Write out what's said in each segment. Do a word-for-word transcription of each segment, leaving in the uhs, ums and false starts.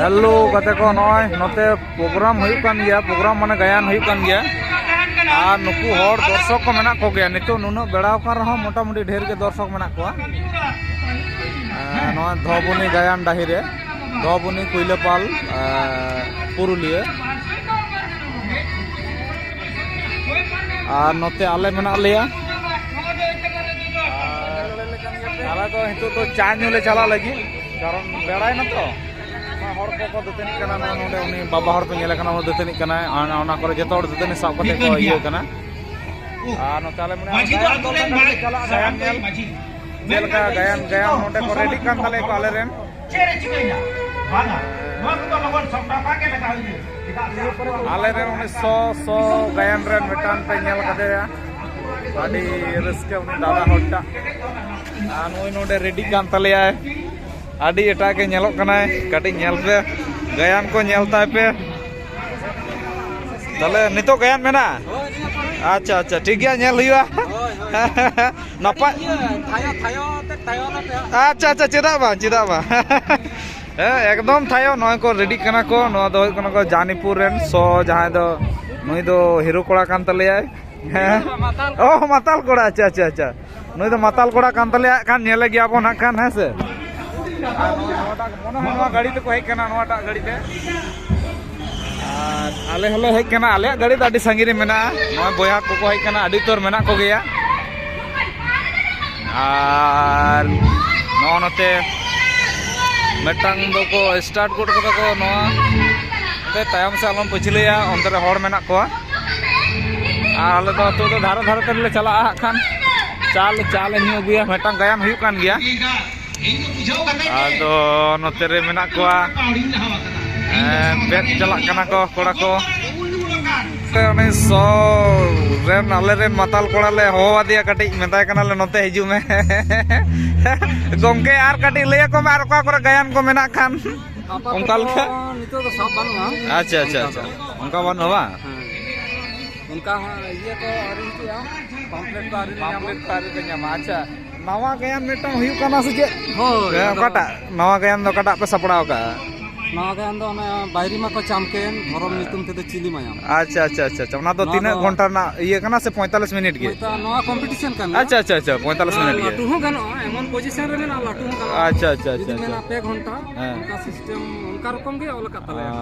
Hello ᱜᱟᱛᱮ ᱠᱚ, ᱱᱚᱜᱼᱚᱭ ᱱᱚᱛᱮ ᱯᱨᱳᱜᱨᱟᱢ ᱦᱩᱭᱩᱜ ᱠᱟᱱ ᱜᱮᱭᱟ, ᱯᱨᱳᱜᱨᱟᱢ ᱢᱟᱱᱮ ᱜᱟᱭᱟᱱ ᱦᱩᱭᱩᱜ ᱠᱟᱱ ᱜᱮᱭᱟ᱾ ᱟᱨ ᱱᱩᱠᱩ ᱦᱚᱲ ᱫᱚᱨᱥᱚᱠ ᱠᱚ ᱢᱮᱱᱟᱜ ᱠᱚᱜᱮᱭᱟ, ᱱᱤᱛᱚᱜ ᱱᱩᱱᱟᱹᱜ ᱵᱮᱲᱟ ᱟᱠᱟᱱ ᱨᱮᱦᱚᱸ ᱢᱚᱴᱟᱢᱩᱴᱤ ᱰᱷᱮᱨ ᱜᱮ ᱫᱚᱨᱥᱚᱠ ᱢᱮᱱᱟᱜ ᱠᱚᱣᱟ᱾ ᱮᱸ, ᱱᱚᱣᱟ ᱫᱷᱚᱵᱩᱱᱤ ᱜᱟᱭᱟᱱ ᱰᱟᱹᱦᱤ ᱨᱮ, ᱫᱷᱚᱵᱩᱱᱤ ᱠᱩᱭᱞᱟᱹᱯᱟᱞ, ᱮᱸ, ᱯᱩᱨᱩᱞᱤᱭᱟᱹ᱾ ᱟᱨ ᱱᱚᱛᱮ ᱟᱞᱮ ᱢᱮᱱᱟᱜ ᱞᱮᱭᱟ᱾ ᱟᱨ ᱟᱞᱮ ᱫᱚ ᱱᱤᱛᱚᱜ ᱫᱚ ᱪᱟ ᱧᱩ ᱞᱮ ᱪᱟᱞᱟᱜ ᱞᱟᱹᱜᱤᱫ, ᱠᱟᱨᱚᱱ ᱵᱮᱲᱟᱭᱮᱱᱟ ᱛᱚ᱾ ᱚᱱᱟ ᱦᱚᱲ ᱠᱚᱠᱚ ᱫᱟᱹᱛᱟᱹᱱᱤᱜ ᱠᱟᱱᱟ, ᱱᱚᱜᱼᱚ ᱱᱚᱰᱮ ᱩᱱᱤ ᱵᱟᱵᱟ ᱦᱚᱲ ᱯᱮ ᱧᱮᱞᱮ ᱠᱟᱱᱟ, ᱩᱱᱤ ᱫᱟᱹᱛᱟᱹᱱᱤᱜ ᱠᱟᱱᱟᱭ᱾ ᱚᱱᱟ, ᱚᱱᱟ ᱠᱚᱨᱮ ᱡᱚᱛᱚ ᱦᱚᱲ ᱫᱟᱹᱛᱟᱹᱱᱤ ᱥᱟᱵ ᱠᱟᱛᱮ ᱠᱚ ᱤᱭᱟᱹ ᱠᱟᱱᱟ᱾ ᱟᱨ ᱱᱚᱛᱮ ᱟᱞᱮ ᱢᱮᱱᱟᱜᱼᱟ, ᱢᱟᱹᱡᱷᱤ ᱫᱚ ᱟᱛᱳ ᱨᱮᱱ ᱢᱟᱹᱡᱷᱤ᱾ ᱪᱟᱞᱟᱜ ᱜᱟᱭᱟᱱ ᱧᱮᱞ᱾ ᱪᱮᱫ ᱞᱮᱠᱟ ᱜᱟᱭᱟᱱ, ᱜᱟᱭᱟᱱ ᱱᱚᱰᱮ ᱠᱚ ᱨᱮᱰᱤᱜ ᱠᱟᱱ ᱛᱟᱞᱮᱭᱟ ᱠᱚ ᱟᱞᱮ ᱨᱮᱱ᱾ ᱪᱮᱫ ᱮ ᱪᱤᱠᱟᱹᱭᱮᱱᱟ? ᱵᱟᱝᱟ, ᱱᱚᱣᱟ ᱠᱚᱫᱚ ᱞᱚᱜᱚᱱ ᱥᱟᱢᱴᱟᱣ ᱠᱟᱜ ᱜᱮ ᱞᱟᱜᱟᱣ ᱤᱧᱟᱹ᱾ ᱪᱮᱫᱟᱜ ᱥᱮ ᱟᱵᱚᱣᱟᱜ ᱟᱞᱮ ᱨᱮᱱ ᱩᱱᱤ ᱥᱚ, ᱥᱚ ᱜᱟᱭᱟᱱ ᱨᱮᱱ ᱢᱤᱫᱴᱟᱝ ᱯᱮ ᱧᱮᱞ ᱠᱟᱫᱮᱭᱟ, ᱟᱹᱰᱤ ᱨᱟᱹᱥᱠᱟᱹ ᱩᱱᱤ ᱫᱟᱫᱟ ᱦᱚᱲᱴᱟᱜ᱾ ᱟᱨ ᱱᱩᱭ ᱱᱚᱰᱮ ᱨᱮᱰᱤ ᱠᱟᱱ ᱛᱟᱞᱮᱭᱟᱭ, ᱟᱹᱰᱤ ᱮᱴᱟᱜ ᱜᱮ ᱧᱮᱞᱚᱜ ᱠᱟᱱᱟᱭ, ᱠᱟᱹᱴᱤᱡ ᱧᱮᱞ ᱯᱮ, ᱜᱟᱭᱟᱱ ᱠᱚ ᱧᱮᱞ ᱛᱟᱭ ᱯᱮ᱾ ᱛᱟᱦᱞᱮ ᱱᱤᱛᱚᱜ ᱜᱟᱭᱟᱱ ᱢᱮᱱᱟᱜᱼᱟ? ᱟᱪᱪᱷᱟ, ᱟᱪᱪᱷᱟ, ᱴᱷᱤᱠ ᱜᱮᱭᱟ, ᱧᱮᱞ ᱦᱩᱭᱩᱜᱼᱟ᱾ ᱱᱟᱯᱟᱭ᱾ ᱟᱪᱪᱷᱟ, ᱟᱪᱪᱷᱟ, ᱪᱮᱫᱟᱜ ᱵᱟᱝ, ᱪᱮᱫᱟᱜ ᱵᱟᱝ᱾ ᱦᱮᱸ, ᱮᱠᱫᱚᱢ ᱛᱷᱟᱭᱚ᱾ ᱱᱚᱜᱼᱚᱭ ᱠᱚ ᱨᱮᱰᱤᱜ ᱠᱟᱱᱟ ᱠᱚ᱾ ᱱᱚᱣᱟ ᱫᱚ ᱦᱩᱭᱩᱜ ᱠᱟᱱᱟ ᱠᱚ ᱡᱟᱱᱤᱯᱩᱨ ᱨᱮᱱ ᱥᱚ, ᱡᱟᱦᱟᱸᱭ ᱫᱚ, ᱱᱩᱭ ᱫᱚ ᱦᱤᱨᱳ ᱠᱚᱲᱟ ᱠᱟᱱ ᱛᱟᱞᱮᱭᱟᱭ᱾ ᱦᱮᱸ᱾ ᱚ, ᱢᱟᱛᱟᱞ ᱠᱚᱲᱟ, ᱟᱪᱪᱷᱟ, ᱟᱪᱪᱷᱟ, ᱟᱪᱪᱷᱟ᱾ ᱱᱩᱭ ᱫᱚ ᱢᱟᱛᱟᱞ ᱠᱚᱲᱟ ᱠᱟᱱ ᱛᱟᱞᱮᱭᱟ, ᱦᱟᱸᱜ ᱠᱷᱟᱱ ᱧᱮᱞᱮ ᱜᱮᱭᱟ ᱵᱚᱱ ᱦᱟᱸᱜ ᱠᱷᱟᱱ, ᱦᱮᱸ ᱥᱮ᱾ ᱟᱨ ᱱᱚᱣᱟ, ᱱᱚᱣᱟᱴᱟᱜ, ᱢᱚᱱᱮ ᱦᱚᱭ ᱱᱚᱣᱟ ᱜᱟᱹᱲᱤ ᱛᱮᱠᱚ ᱦᱮᱡ ᱠᱟᱱᱟ, ᱱᱚᱣᱟᱴᱟᱜ ᱜᱟᱹᱲᱤ ᱛᱮ᱾ ᱟᱨ ᱟᱞᱮ ᱦᱚᱸᱞᱮ ᱦᱮᱡ ᱠᱟᱱᱟ, ᱟᱞᱮᱭᱟᱜ ᱜᱟᱹᱰᱤ ᱫᱚ ᱟᱹᱰᱤ ᱥᱟᱺᱜᱤᱧ ᱨᱮ ᱢᱮᱱᱟᱜᱼᱟ᱾ ᱱᱚᱜᱼᱚᱭ ᱵᱚᱭᱦᱟ ᱠᱚᱠᱚ ᱦᱮᱡ ᱠᱟᱱᱟ, ᱟᱹᱰᱤ ᱩᱛᱟᱹᱨ ᱢᱮᱱᱟᱜ ᱠᱚᱜᱮᱭᱟ᱾ ᱟᱨ ᱱᱚᱜᱼᱚ ᱱᱚᱛᱮ ᱢᱤᱫᱴᱟᱝ ᱫᱚᱠᱚ ᱥᱴᱟᱨᱴ ᱜᱚᱫ ᱠᱟᱫᱟ ᱠᱚ ᱱᱚᱣᱟ᱾ ᱱᱚᱛᱮ ᱛᱟᱭᱚᱢ ᱥᱮᱫ ᱟᱞᱚᱢ ᱯᱟᱹᱪᱷᱞᱟᱹᱭᱟ, ᱚᱱᱛᱮ ᱨᱮ ᱦᱚᱲ ᱢᱮᱱᱟᱜ ᱠᱚᱣᱟ᱾ ᱟᱨ ᱟᱞᱮ ᱫᱚ ᱱᱤᱛᱚᱜ ᱫᱚ ᱫᱷᱟᱨᱮ ᱫᱷᱟᱨᱮ ᱛᱮᱞᱮ ᱪᱟᱞᱟᱜᱼᱟ ᱦᱟᱸᱜ ᱠᱷᱟᱱ᱾ ᱪᱟ ᱞᱮ, ᱪᱟ ᱞᱮ ᱧᱩ ᱟᱹᱜᱩᱭᱟ, ᱢᱤᱫᱴᱟᱝ ᱜᱟᱭᱟᱱ ᱦᱩᱭᱩᱜ ᱠᱟᱱ ᱜᱮᱭᱟ᱾ ᱟᱫᱚ ᱱᱚᱛᱮ ᱨᱮ ᱢᱮᱱᱟᱜ ᱠᱚᱣᱟ, ᱮᱸ, ᱵᱮᱫ ᱪᱟᱞᱟᱜ ᱠᱟᱱᱟ ᱠᱚ ᱠᱚᱲᱟ ᱠᱚ᱾ ᱩᱱᱤ ᱥᱚ ᱨᱮᱱ, ᱟᱞᱮ ᱨᱮᱱ ᱢᱟᱛᱟᱞ ᱠᱚᱲᱟ ᱞᱮ ᱦᱚᱦᱚ ᱟᱫᱮᱭᱟ, ᱠᱟᱹᱴᱤᱡ ᱢᱮᱛᱟᱭ ᱠᱟᱱᱟᱞᱮ, "ᱱᱚᱛᱮ ᱦᱤᱡᱩᱜ ᱢᱮ᱾" ᱜᱚᱝᱠᱮ, ᱟᱨ ᱠᱟᱹᱴᱤᱡ ᱞᱟᱹᱭ ᱟᱠᱚ ᱢᱮ, ᱟᱨ ᱚᱠᱟ ᱠᱚᱨᱮ ᱜᱟᱭᱟᱱ ᱠᱚ ᱢᱮᱱᱟᱜ ᱠᱷᱟᱱ᱾ ᱟᱯᱟᱛᱚᱛᱚ ᱚᱱᱠᱟ ᱞᱮᱠᱟ? ᱱᱤᱛᱚᱜ ᱫᱚ ᱥᱟᱵ ᱵᱟᱹᱱᱩᱜᱼᱟ᱾ ᱟᱪᱪᱷᱟ, ᱟᱪᱪᱷᱟ, ᱚᱱᱠᱟ ᱟᱪᱪᱷᱟ᱾ ᱫᱚ᱾ ᱚᱱᱠᱟ ᱵᱟᱹᱱᱩᱜᱼᱟ ᱵᱟᱝ? ᱦᱮᱸ᱾ ᱚᱱᱠᱟ ᱦᱚᱸ ᱤᱭᱟᱹ ᱠᱚ ᱟᱹᱣᱨᱤ ᱦᱤᱡᱩᱜᱼᱟ, ᱯᱟᱢᱯᱞᱮᱴ ᱠᱚ ᱟᱹᱣᱨᱤ ᱞᱮ ᱧᱟᱢᱟ᱾ ᱯᱟᱢᱯᱞᱮᱴ ᱠᱚ ᱟᱹᱣᱨᱤ ᱯᱮ ᱧᱟᱢᱟ, ᱟᱪᱪᱷᱟ᱾ ᱱᱟᱣᱟ ᱜᱟᱭᱟᱱ ᱢᱤᱫᱴᱟᱝ ᱦᱩᱭᱩᱜ ᱠᱟᱱᱟ ᱥᱮ ᱪᱮᱫ? ᱦᱳᱭ, ᱦᱮᱸ, ᱟᱫᱚ ᱚᱠᱟᱴᱟᱜ? ᱱᱟᱣᱟ ᱜᱟᱭᱟᱱ ᱫᱚ ᱚᱠᱟᱴᱟᱜ ᱯᱮ ᱥᱟᱯᱲᱟᱣ ᱠᱟᱜᱼᱟ? ᱱᱚᱣᱟ ᱜᱟᱭᱟᱱ ᱫᱚ ᱚᱱᱮ ᱵᱟᱭᱨᱤ ᱢᱟᱠᱚ ᱪᱟᱢ ᱠᱮᱱ, ᱫᱷᱚᱨᱚᱢ ᱧᱩᱛᱩᱢ ᱛᱮᱫᱚ ᱪᱤᱞᱤ ᱢᱟᱭᱟᱢ᱾ ᱟᱪᱪᱷᱟ, ᱟᱪᱪᱷᱟ, ᱟᱪᱪᱷᱟ, ᱟᱪᱪᱷᱟ᱾ ᱚᱱᱟ ᱫᱚ ᱱᱚᱣᱟ ᱛᱤᱱᱟᱹᱜ ᱫᱚ ᱜᱷᱚᱱᱴᱟ ᱨᱮᱱᱟᱜ ᱤᱭᱟᱹ ᱠᱟᱱᱟ ᱥᱮ ᱯᱚᱸᱭᱛᱟᱞᱞᱤᱥ ᱢᱤᱱᱤᱴ ᱜᱮ? ᱯᱚᱸᱭᱛᱟ-, ᱱᱚᱣᱟ ᱠᱚᱢᱯᱤᱴᱤᱥᱚᱱ ᱠᱟᱱ ᱜᱮᱭᱟ᱾ ᱟᱪᱪᱷᱟ, ᱟᱪᱪᱷᱟ, ᱟᱪᱪᱷᱟ, ᱯᱚᱸᱭᱛᱟᱞᱞᱤᱥ ᱢᱤᱱᱤᱴ ᱜᱮ᱾ ᱞᱟᱹᱴᱩ ᱦᱚᱸ ᱜᱟᱱᱚᱜᱼᱟ, ᱮᱢᱚᱱ ᱯᱚᱡᱤᱥᱚᱱ ᱨᱮ ᱢᱮᱱᱟᱜᱼᱟ, ᱞᱟᱹᱴᱩ ᱦᱚᱸ ᱜᱟᱱᱚᱜᱼᱟ᱾ ᱟᱪᱪᱷᱟ, ᱟᱪᱪᱷᱟ, ᱡᱩᱫᱤ ᱟᱪᱪᱷᱟ, ᱢᱮᱱᱟ ᱟᱪᱪᱷᱟ᱾ ᱯᱮ ᱜᱷᱚᱱᱴᱟ, ᱦᱮᱸ᱾ ᱚᱱᱠᱟ ᱥᱤᱥᱴᱮᱢ ᱚᱱᱠᱟ ᱨᱚᱠᱚᱢ ᱜᱮ ᱚᱞ ᱟᱠᱟᱫ ᱛᱟᱞᱮᱭᱟ᱾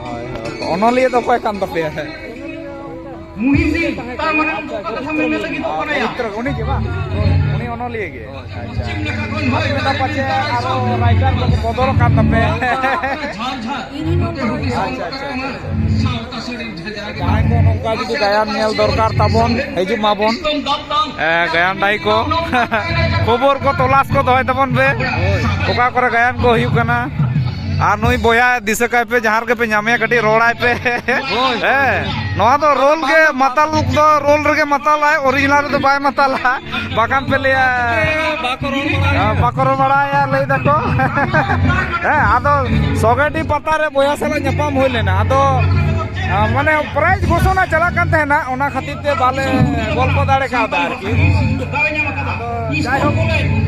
ᱦᱳᱭ, ᱦᱳᱭ᱾ ᱚᱱᱚᱞᱤᱭᱟᱹ ᱫᱚ ᱚᱠᱚᱭ ᱠᱟᱱ ᱛᱟᱯᱮᱭᱟ? ᱢᱩᱦᱤ ᱥᱤᱝ, ᱛᱟᱨ ᱢᱟᱱᱮ ᱩᱱᱠᱩ ᱠᱟᱛᱷᱟ ᱢᱮᱱ ᱞᱟᱹᱜᱤᱫ ᱫᱚ ᱠᱟᱱᱟᱭᱟ᱾ ᱯᱚᱵᱤᱛᱨᱚ, ᱩᱱᱤ ᱜᱮ ᱵᱟᱝ? ᱩᱱᱤ ᱚᱱᱚᱞᱤᱭᱟᱹ ᱜᱮ᱾ ᱟᱪᱪᱷᱟ᱾ ᱯᱚᱥᱪᱤᱢ ᱱᱟᱠᱷᱟ ᱠᱷᱚᱱ ᱦᱚᱭ ᱟᱯᱮ ᱫᱚ ᱯᱟᱪᱮ ᱟᱨᱚ ᱨᱟᱭᱴᱟᱨ ᱠᱚᱠᱚ ᱵᱚᱫᱚᱞᱚᱜ ᱠᱟᱱ ᱛᱟᱯᱮ᱾ ᱡᱷᱟᱨ ᱡᱷᱟᱨ᱾ ᱟᱪᱪᱷᱟ, ᱟᱪᱪᱷᱟ, ᱟᱪᱪᱷᱟ, ᱟᱪᱪᱷᱟ᱾ ᱥᱟᱶᱛᱟ ᱥᱟᱹᱲᱤ ᱡᱷᱟᱡᱟ ᱜᱮ ᱡᱟᱦᱟᱸᱭ ᱠᱚ ᱱᱚᱝᱠᱟ ᱡᱩᱫᱤ ᱜᱟᱭᱟᱱ ᱧᱮᱞ ᱫᱚᱨᱠᱟᱨ ᱛᱟᱵᱚᱱ, ᱦᱤᱡᱩᱜ ᱢᱟᱵᱚᱱ᱾ ᱮ, ᱜᱟᱭᱟᱱ ᱰᱟᱹᱦᱤ ᱠᱚ᱾ ᱠᱷᱚᱵᱚᱨ ᱠᱚ ᱛᱚᱞᱟᱥ ᱠᱚ ᱫᱚᱦᱚᱭ ᱛᱟᱵᱚᱱ ᱯᱮ᱾ ᱦᱳᱭ᱾ ᱚᱠᱟ ᱠᱚᱨᱮ ᱜᱟᱭᱟᱱ ᱠᱚ ᱦᱩᱭᱩᱜ ᱠᱟᱱᱟ᱾ ᱟᱨ ᱱᱩᱭ ᱵᱚᱭᱦᱟ ᱫᱤᱥᱟᱹ ᱠᱟᱭ ᱯᱮ, ᱡᱟᱦᱟᱸ ᱨᱮᱜᱮ ᱯᱮ ᱧᱟᱢᱮᱭᱟ, ᱠᱟᱹᱴᱤᱡ ᱨᱚᱲᱟᱭ ᱯᱮ᱾ ᱦᱳᱭ᱾ ᱦᱮᱸ, ᱱᱚᱣᱟ ᱫᱚ ᱨᱳᱞ ᱜᱮ, ᱢᱟᱛᱟᱞ ᱩᱠ ᱫᱚ ᱨᱳᱞ ᱨᱮᱜᱮ ᱢᱟᱛᱟᱞᱟᱭ, ᱚᱨᱤᱡᱤᱱᱟᱞ ᱨᱮᱫᱚ ᱵᱟᱭ ᱢᱟᱛᱟᱞᱟ᱾ ᱵᱟᱠᱷᱟᱱ ᱯᱮ ᱞᱟᱹᱭᱟ, ᱵᱟᱠᱚ ᱨᱚᱲ ᱵᱟᱲᱟᱭᱟ᱾ ᱦᱮᱸ, ᱵᱟᱠᱚ ᱨᱚᱲ ᱵᱟᱲᱟᱭᱟ, ᱞᱟᱹᱭ ᱫᱟᱠᱚ᱾ ᱦᱮᱸ, ᱟᱫᱚ ᱥᱚᱜᱮᱰᱤ ᱯᱟᱛᱟ ᱨᱮ ᱵᱚᱭᱦᱟ ᱥᱟᱞᱟᱜ ᱧᱟᱯᱟᱢ ᱦᱩᱭ ᱞᱮᱱᱟ᱾ ᱟᱫᱚ, ᱟ, ᱢᱟᱱᱮ, ᱯᱨᱟᱭᱤᱡᱽ ᱜᱷᱳᱥᱚᱱᱟ ᱪᱟᱞᱟᱜ ᱠᱟᱱ ᱛᱟᱦᱮᱱᱟ, ᱚᱱᱟ ᱠᱷᱟᱹᱛᱤᱨ ᱛᱮ ᱵᱟᱞᱮ ᱜᱚᱞᱯᱚ ᱫᱟᱲᱮ ᱠᱟᱣᱫᱟ ᱟᱨᱠᱤ᱾ ᱟᱫᱚ ᱡᱟᱭᱦᱳᱠ,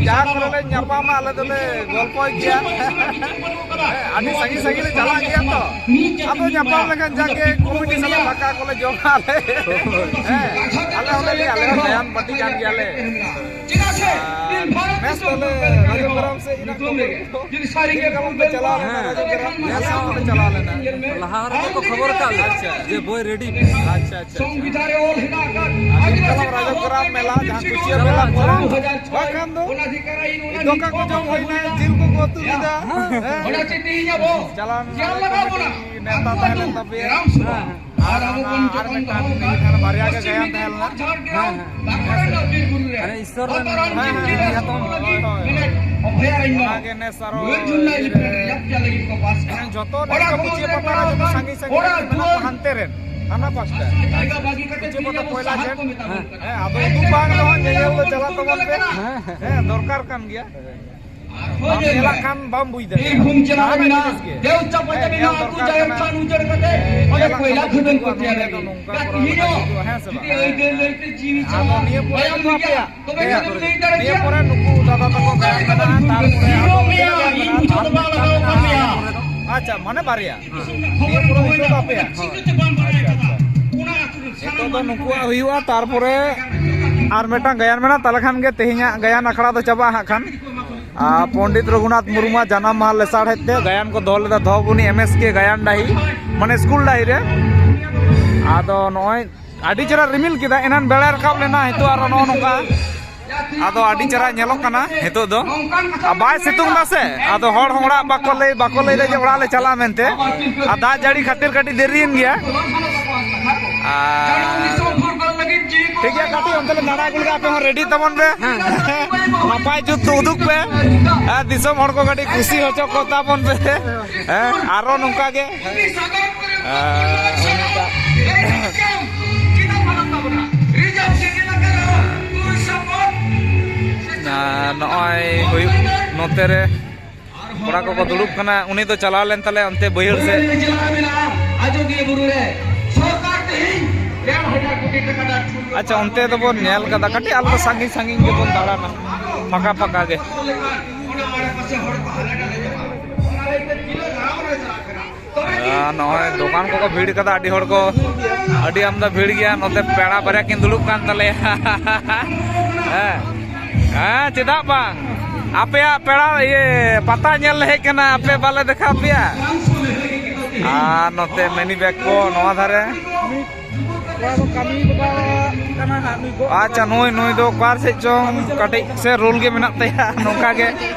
ᱡᱟᱦᱟᱸ ᱠᱚᱨᱮ ᱞᱮ ᱧᱟᱯᱟᱢᱟ, ᱟᱞᱮ ᱫᱚᱞᱮ ᱜᱚᱞᱯᱚᱭ ᱜᱮᱭᱟ᱾ ᱦᱮᱸ, ᱟᱹᱰᱤ ᱥᱟᱺᱜᱤᱧ ᱥᱟᱺᱜᱤᱧ ᱞᱮ ᱪᱟᱞᱟᱜ ᱜᱮᱭᱟ ᱛᱚ᱾ ᱟᱫᱚ ᱧᱟᱯᱟᱢ ᱞᱮᱠᱷᱟᱱ ᱡᱟᱜᱮ ᱠᱚᱢᱤᱴᱤ ᱥᱟᱞᱟᱜ ᱫᱟᱠᱟ ᱠᱚᱞᱮ ᱡᱚᱢᱟ ᱟᱞᱮ᱾ ᱦᱮᱸ, ᱟᱞᱮ ᱦᱚᱸᱞᱮ ᱞᱟᱹᱭᱟ, ᱟᱞᱮ ᱦᱚᱸ ᱜᱟᱭᱟᱱ ᱯᱟᱹᱴᱤ ᱠᱟᱱ ᱜᱮᱭᱟᱞᱮ᱾ ᱟᱨ ᱱᱮᱥ ᱫᱚᱞᱮ ᱨᱟᱡᱚᱱ ᱜᱨᱟᱢ ᱥᱮᱫ ᱤᱱᱟᱹ ᱠᱚ ᱪᱮᱫ ᱞᱮᱠᱟ ᱯᱮ ᱪᱟᱞᱟᱣ ᱞᱮᱱᱟ ᱨᱟᱡᱚᱱ ᱜᱨᱟᱢ? ᱱᱮᱥ ᱦᱚᱸ ᱞᱮ ᱪᱟᱞᱟᱣ ᱞᱮᱱᱟ᱾ ᱞᱟᱦᱟ ᱨᱮᱜᱮ ᱠᱚ ᱠᱷᱚᱵᱚᱨ ᱟᱠᱟᱫ ᱞᱮᱭᱟ ᱟᱪᱪᱷᱟ᱾ ᱡᱮ ᱵᱳᱭ ᱨᱮᱰᱤ ᱢᱮ᱾ ᱟᱪᱪᱷᱟ, ᱟᱪᱪᱷᱟ, ᱟᱪᱪᱷᱟ᱾ ᱟᱨ ᱱᱤᱛ ᱠᱟᱞᱟᱢ ᱨᱟᱡᱚᱱ ᱜᱨᱟᱢ ᱢᱮᱞᱟ, ᱡᱟᱦᱟᱸ ᱠᱩᱪᱤᱭᱟᱹ ᱢᱮᱞᱟ ᱠᱚ, ᱵᱟᱠᱷᱟᱱ ᱫᱚ ᱫᱟᱠᱟ ᱠᱚ ᱡᱚᱢ ᱦᱩᱭᱱᱟ, ᱡᱤᱞ ᱠᱚᱠᱚ ᱩᱛᱩ ᱞᱮᱫᱟ᱾ ᱦᱮᱸ᱾ ᱪᱟᱞᱟᱣ ᱞᱮᱱᱟ ᱠᱚᱢᱤᱴᱤ ᱱᱮᱣᱛᱟ ᱛᱟᱦᱮᱸ ᱞᱮᱱ ᱛᱟᱯᱮᱭᱟ᱾ ᱦᱮᱸ᱾ ᱟᱨ ᱚᱱᱟ ᱟᱨ ᱢᱤᱫᱴᱟᱝ ᱢᱤᱫᱴᱟᱝ ᱵᱟᱨᱭᱟ ᱜᱮ ᱜᱟᱭᱟᱱ ᱛᱟᱦᱮᱸ ᱞᱮᱱᱟ᱾ ᱦᱮᱸ, ᱦᱮᱸ᱾ ᱢᱟᱱᱮ ᱤᱥᱥᱚᱨ ᱨᱮᱱ ᱦᱮᱸ, ᱦᱮᱸ, ᱦᱮᱸ᱾ ᱦᱳᱭ, ᱦᱳᱭ᱾ ᱚᱱᱟᱜᱮ ᱱᱮᱥ ᱟᱨᱚ ᱤᱭᱟᱹ ᱨᱮ ᱡᱚᱛᱚ ᱱᱮᱥ ᱫᱚ ᱠᱩᱪᱤᱭᱟᱹ ᱯᱟᱛᱟ ᱨᱮ ᱡᱚᱛᱚ ᱥᱟᱺᱜᱤᱧ ᱥᱟᱺᱜᱤᱧ ᱨᱮ ᱢᱮᱱᱟᱜ ᱠᱚᱣᱟ ᱦᱟᱱᱛᱮ ᱨᱮᱱ, ᱦᱟᱱᱟ ᱯᱟᱥᱴᱟ᱾ ᱠᱩᱪᱤᱭᱟᱹ ᱯᱟᱛᱟ ᱯᱚᱭᱞᱟ ᱡᱷᱮᱸᱴ᱾ ᱦᱮᱸ᱾ ᱦᱮᱸ, ᱟᱫᱚ ᱩᱫᱩᱜ ᱵᱟᱝ ᱨᱮᱦᱚᱸ ᱧᱮᱧᱮᱞ ᱫᱚ ᱪᱟᱞᱟᱜ ᱛᱟᱵᱚᱱ ᱯᱮ᱾ ᱦᱮᱸ, ᱦᱮᱸ᱾ ᱦᱮᱸ, ᱫᱚᱨᱠᱟᱨ ᱠᱟᱱ ᱜᱭᱟ᱾ ᱵᱟᱢ ᱧᱮᱞᱟᱜ ᱠᱷᱟᱱ ᱵᱟᱢ ᱵᱩᱡᱽ ᱫᱟᱲᱮᱭᱟᱜᱼᱟ᱾ ᱵᱤᱨᱵᱷᱩᱢ ᱡᱮᱞᱟ ᱡᱟᱦᱟᱱᱟᱜ ᱨᱮᱱᱟᱜ ᱡᱤᱱᱤᱥ ᱜᱮ᱾ ᱫᱮᱣ ᱪᱟᱯᱟ ᱦᱮᱸ, ᱡᱟᱹᱢᱤᱱ ᱧᱮᱞ ᱟᱹᱛᱩ ᱫᱚᱨᱠᱟᱨ ᱡᱟᱦᱮᱨ ᱠᱟᱱᱟ᱾ ᱛᱷᱟᱱ ᱩᱡᱟᱹᱲ ᱠᱟᱛᱮ ᱦᱮᱸ, ᱚᱸᱰᱮ ᱧᱮᱞᱟᱜ ᱠᱚᱭᱞᱟ ᱠᱷᱟᱱ ᱠᱷᱟᱹᱫᱟᱹᱱ ᱠᱚ ᱵᱩᱡᱷᱟᱹᱣᱟ ᱛᱮᱭᱟᱨ ᱱᱚᱰᱮ ᱞᱟᱹᱜᱤᱫ᱾ ᱫᱚ ᱱᱚᱝᱠᱟ ᱠᱟᱛ ᱠᱚᱨᱟᱣ ᱦᱤᱱᱚ ᱦᱩᱭᱩᱜᱼᱟ, ᱦᱮᱸ ᱥᱮ ᱵᱟᱝ? ᱡᱩᱫᱤ ᱟᱹᱭᱫᱟᱹᱨ ᱞᱟᱹᱭᱛᱮ ᱡᱤᱣᱤ ᱟᱫᱚ ᱪᱟᱞᱟᱣ ᱱᱤᱭᱟᱹ ᱯᱚᱨᱮ ᱵᱟᱭᱟᱢ ᱫᱚ ᱞᱟᱹᱜᱤᱫ ᱟᱯᱮᱭᱟᱜ ᱛᱚᱵᱮ ᱦᱮᱸ, ᱠᱷᱟᱱ ᱞᱟᱹᱭ ᱫᱟᱲᱮ ᱱᱤᱭᱟᱹ ᱠᱮᱭᱟ᱾ ᱯᱚᱨᱮ ᱱᱩᱠᱩ ᱫᱟᱫᱟ ᱛᱟᱠᱚ ᱜᱟᱭᱟᱱ ᱢᱮᱱᱟᱜᱼᱟ, ᱛᱟᱨᱯᱚᱨᱮ ᱤᱧ ᱟᱨᱚ ᱵᱩᱡᱷᱟᱹᱣ ᱫᱚ ᱵᱟᱝ ᱞᱟᱜᱟᱣ ᱠᱟᱱ ᱢᱮᱭᱟ᱾ ᱟᱨ ᱢᱤᱫᱴᱟᱝ ᱢᱮᱱᱟᱜᱼᱟ᱾ ᱟᱪᱪᱷᱟ, ᱢᱟᱱᱮ ᱵᱟᱨᱭᱟ᱾ ᱱᱤᱭᱟᱹ ᱯᱩᱨᱟᱹ ᱦᱩᱭᱩᱜ ᱛᱟᱯᱮᱭᱟ? ᱟᱪᱪᱷᱟ, ᱟᱪᱪᱷᱟ᱾ ᱱᱤᱛᱚᱜ ᱫᱚ ᱱᱩᱠᱩᱣᱟᱜ ᱦᱩᱭᱩᱜᱼᱟ, ᱛᱟᱨᱯᱚᱨᱮ ᱟᱨ ᱢᱤᱫᱴᱟᱝ ᱜᱟᱭᱟᱱ ᱢᱮᱱᱟᱜᱼᱟ᱾ ᱛᱟᱦᱞᱮ ᱠᱷᱟᱱ ᱜᱮ ᱛᱮᱦᱮᱧᱟᱜ ᱜᱟᱭᱟᱱ ᱟᱠᱷᱲᱟ ᱫᱚ ᱪᱟᱵᱟᱜᱼᱟ ᱦᱟᱸᱜ ᱠᱷᱟᱱ᱾ ᱟᱨ ᱯᱚᱱᱰᱤᱛ ᱨᱚᱜᱷᱩᱱᱟᱛᱷ ᱢᱩᱨᱢᱩᱣᱟᱜ ᱡᱟᱱᱟᱢ ᱢᱟᱦᱟ ᱞᱮᱥᱟᱲᱦᱮᱫ ᱛᱮ ᱜᱟᱭᱟᱱ ᱠᱚ ᱫᱚᱦᱚ ᱞᱮᱫᱟ ᱫᱷᱚᱵᱚᱱᱤ ᱮᱢ ᱮᱥ ᱠᱮ ᱜᱟᱭᱟᱱ ᱰᱟᱹᱦᱤ, ᱢᱟᱱᱮ ᱥᱠᱩᱞ ᱰᱟᱹᱦᱤ ᱨᱮ᱾ ᱟᱫᱚ ᱱᱚᱜᱼᱚᱭ ᱟᱹᱰᱤ ᱪᱮᱦᱨᱟ ᱨᱤᱢᱤᱞ ᱠᱮᱫᱟ, ᱮᱱᱟᱱ ᱵᱮᱲᱟᱭ ᱨᱟᱠᱟᱵ ᱞᱮᱱᱟ, ᱱᱤᱛᱚᱜ ᱟᱨᱚ ᱱᱚᱜᱼᱚ ᱱᱚᱝᱠᱟ᱾ ᱟᱫᱚ ᱟᱹᱰᱤ ᱪᱮᱦᱨᱟ ᱧᱮᱞᱚᱜ ᱠᱟᱱᱟ ᱱᱤᱛᱚᱜ ᱫᱚ᱾ ᱟᱨ ᱵᱟᱭ ᱥᱤᱛᱩᱝ ᱫᱟ ᱥᱮ, ᱟᱫᱚ ᱦᱚᱲ ᱦᱚᱸ ᱚᱲᱟᱜ ᱵᱟᱠᱚ ᱞᱟᱹᱭ, ᱵᱟᱠᱚ ᱞᱟᱹᱭᱫᱟ ᱡᱮ ᱚᱲᱟᱜ ᱞᱮ ᱪᱟᱞᱟᱜᱼᱟ ᱢᱮᱱᱛᱮ᱾ ᱟᱨ ᱫᱟᱜ ᱡᱟᱹᱲᱤ ᱠᱷᱟᱹᱛᱤᱨ ᱠᱟᱹᱴᱤᱡ ᱫᱮᱨᱤᱭᱮᱱ ᱜᱮᱭᱟ᱾ ᱟᱨ ᱴᱷᱤᱠ ᱜᱮᱭᱟ, ᱠᱟᱹᱴᱤᱡ ᱚᱱᱛᱮ ᱞᱮ ᱫᱟᱬᱟ ᱟᱹᱜᱩ ᱞᱮᱜᱮ, ᱟᱯᱮ ᱦᱚᱸ ᱨᱮᱰᱤ ᱛᱟᱵᱚᱱ ᱯᱮ᱾ ᱱᱟᱯᱟᱭ ᱡᱩᱛ ᱩᱫᱩᱜ ᱯᱮ᱾ ᱦᱮᱸ, ᱫᱤᱥᱚᱢ ᱦᱚᱲ ᱠᱚ ᱠᱟᱹᱴᱤᱡ ᱠᱩᱥᱤ ᱦᱚᱪᱚ ᱠᱚ ᱛᱟᱵᱚᱱ ᱯᱮ᱾ ᱦᱮᱸ, ᱟᱨᱚ ᱱᱚᱝᱠᱟ ᱜᱮ᱾ ᱟᱨ ᱩᱱᱤᱴᱟᱜ ᱟᱨ ᱱᱚᱜᱼᱚᱭ ᱦᱩᱭᱩᱜ ᱱᱚᱛᱮ ᱨᱮ ᱠᱚᱲᱟ ᱠᱚᱠᱚ ᱫᱩᱲᱩᱵ ᱠᱟᱱᱟ᱾ ᱩᱱᱤ ᱫᱚ ᱪᱟᱞᱟᱣ ᱞᱮᱱ ᱛᱟᱞᱮᱭᱟ ᱚᱱᱛᱮ ᱵᱟᱹᱭᱦᱟᱹᱲ ᱥᱮᱫ᱾ ᱟᱪᱪᱷᱟ, ᱚᱱᱛᱮ ᱫᱚᱵᱚᱱ ᱧᱮᱞ ᱠᱟᱫᱟ, ᱠᱟᱹᱴᱤᱡ ᱟᱞᱮ ᱫᱚ ᱥᱟᱺᱜᱤᱧ ᱥᱟᱺᱜᱤᱧ ᱜᱮᱵᱚᱱ ᱫᱟᱬᱟᱱᱟ, ᱯᱷᱟᱸᱠᱟ ᱯᱷᱟᱸᱠᱟ ᱜᱮ᱾ ᱟᱨ ᱱᱚᱜᱼᱚᱭ ᱫᱚᱠᱟᱱ ᱠᱚᱠᱚ ᱵᱷᱤᱲ ᱠᱟᱫᱟ, ᱟᱹᱰᱤ ᱦᱚᱲ ᱠᱚ, ᱟᱹᱰᱤ ᱟᱢᱫᱟ ᱵᱷᱤᱲ ᱜᱮᱭᱟ᱾ ᱱᱚᱛᱮ ᱯᱮᱲᱟ ᱵᱟᱨᱭᱟ ᱠᱤᱱ ᱫᱩᱲᱩᱵ ᱠᱟᱱ ᱛᱟᱞᱮᱭᱟ᱾ ᱦᱮᱸ, ᱦᱮᱸ, ᱪᱮᱫᱟᱜ ᱵᱟᱝ? ᱟᱯᱮᱭᱟᱜ ᱯᱮᱲᱟ, ᱤᱭᱟᱹ, ᱯᱟᱛᱟ ᱧᱮᱞ ᱞᱮ ᱦᱮᱡ ᱠᱟᱱᱟ, ᱟᱯᱮ ᱵᱟᱞᱮ ᱫᱮᱠᱷᱟᱣ ᱯᱮᱭᱟ᱾ ᱟᱨ ᱱᱚᱛᱮ ᱢᱮᱱᱤ ᱵᱮᱜᱽ ᱠᱚ ᱱᱚᱣᱟ ᱫᱷᱟᱨᱮ᱾ ᱠᱚᱲᱟ ᱫᱚ ᱠᱟᱹᱢᱤ ᱵᱟᱵᱟ ᱠᱟᱱᱟ ᱦᱟᱸᱜ, ᱱᱩᱭ ᱜᱚᱜ ᱟᱪᱪᱷᱟ, ᱱᱩᱭ, ᱱᱩᱭ ᱫᱚ ᱚᱠᱟ ᱥᱮᱫ ᱪᱚᱝ ᱠᱟᱹᱴᱤᱡ ᱥᱮ ᱨᱳᱞ ᱜᱮ ᱢᱮᱱᱟᱜ ᱛᱟᱭᱟ᱾ ᱱᱚᱝᱠᱟ ᱜᱮ,